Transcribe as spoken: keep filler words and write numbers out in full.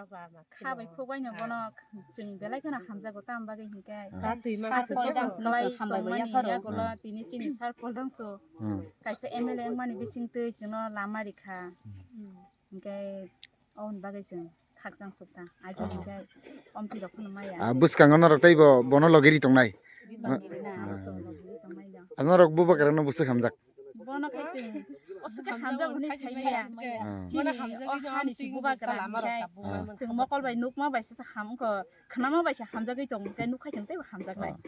Kha bai khuk bai no bono chwng belai kheno hamjago, tam bagwi hinkhe Tatwi ma sir Koldangsong kwlai hambai bo tongmani yapharo. Yagulo tini chini sir Koldangsong Hmm. Kaisa M L A wngmani bisingtwi chwngno lama rikha. Hinkhe oboni bagwi chwng khakchang sukha. Agi hinkhe omtwi rok phano maya. Ah, bwskango norok teibo bono logi ri tongnai. Bibang giri na, abo tong logi ri tongnai do. Ah, norok bubagrano bwswk hamjak. Bono khai chwng oswk khe hamjak hwnwi saimaya. Ah. Chini o hani si bubagra hinkhe Ah. Chwng mokol bai nukma bai se ham wngkha, khnama bai se hamjagwi tong hinkhe nuk khai chwng teibo hamjaknai. Ah.